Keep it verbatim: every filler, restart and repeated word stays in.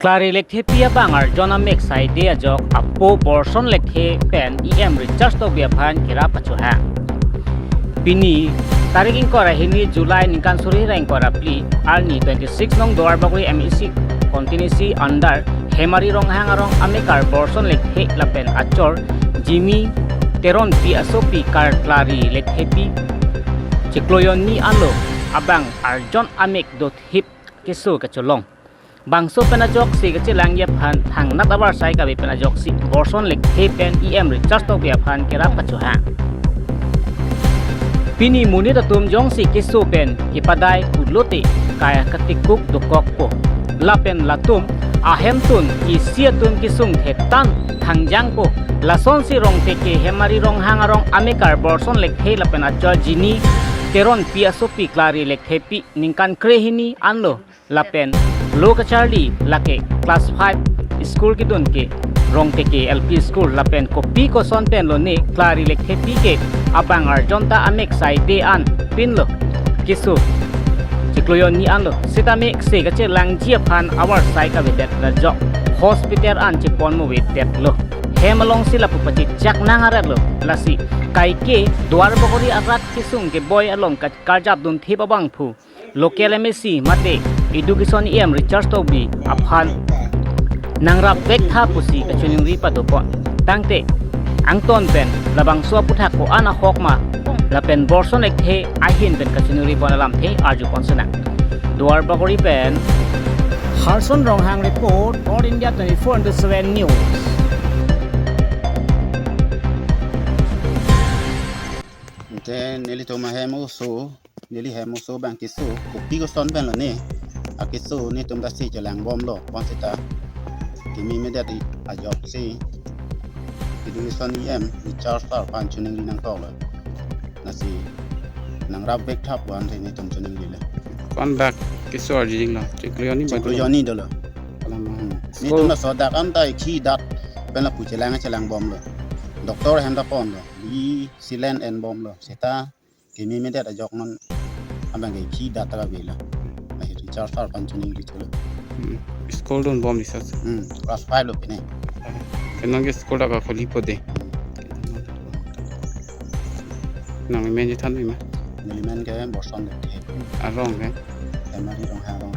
Klari Lekthepi abang arjon amek saide ajok apo Borson Lekthe pen E M Richard Tokbi aphan kerap kachohang. Pini tarik ingkoi ra hini July ningkan suri ra ingkoi ra phli arni twenty six nong Duarbagori M A C constituency under Hemari Ronghang arong amekar Borson Lekthe lapen achor Jimmy Teronpi asopi kar Klari Lekthepi chiklo hini anlo abang arjon amek dothip keso kacholong. Bangso pen ajoksi kachelangji aphan thangnat avarsai kave pen ajoksi Borson Lekthe pen E M Richard Tokbi aphan kerap kachohang. Pini monit atum jongsi keso pen kepadai pulote kaya katikuk dokokpo. Lapen latum ahemtun isi atum kesung thetan thangjangpo. Lasonsi Rongteke Hemari Ronghang arong amekar Borson Lekthe lapen achor Jimmy Teronpi asopi Klari Lekthepi ningkan krehini anlo lapen lo kacharli lake class five school kedun ke Rongteke L P school lapen kopi koson pen lone Klari Lekthepi ke abang arjon ta amek saide an pinlo keso chiklo hini anlo sitame se kachelangji aphan avarsai kavedet ajok hospital an chepon movedetlo. Hem alongsi lapu pachechak nang aretlo. Lasi kaike Duarbagori arat kesung keboi along ka- karjap dunthip abangphu local M A C mate Education E M Richard Tokbi aphan nangrap vektha pusi kachiningri padopon. Tangte angton pen labangso aputhak ko-an ahok ma lapen Borson Lekthe ahin pen kachiningri pon alamthe arjupon senang. Duarbagori pen Harson Ronghang report, All India twenty-four into seven News. Ante nelitum ahem oso, neli hem oso abang keso, kopi koson pen lone akeso netum ta si chelangbomlo, bonsita kimi medet ajoksi Education E M Richard sir aphan chiningri nangkoklo. Lasi nangrap vektha pu-an si netum chiningrilo. Ko-an bak keso arjilo, chiklo hini bak chiklo hini dolo. Alam. Hmm. School. Netum laso adak an ta ikhi dat pen lapu chelang chelangbomlo. Doctor hem ta ponlo. Bi silen enbomlo. Seta kimi medet ajok non abang ke ikhi dat ta kavelo. Lahei Richard sir aphan chiningri thulo. Hmm. School dunbom research. Hmm. Class five lo pine. Ke nang ke school ta kakholipo de. Nangli men chethan ma? Neli men ke Borson Lekthe. Arong ke? Hemari Ronghang arong.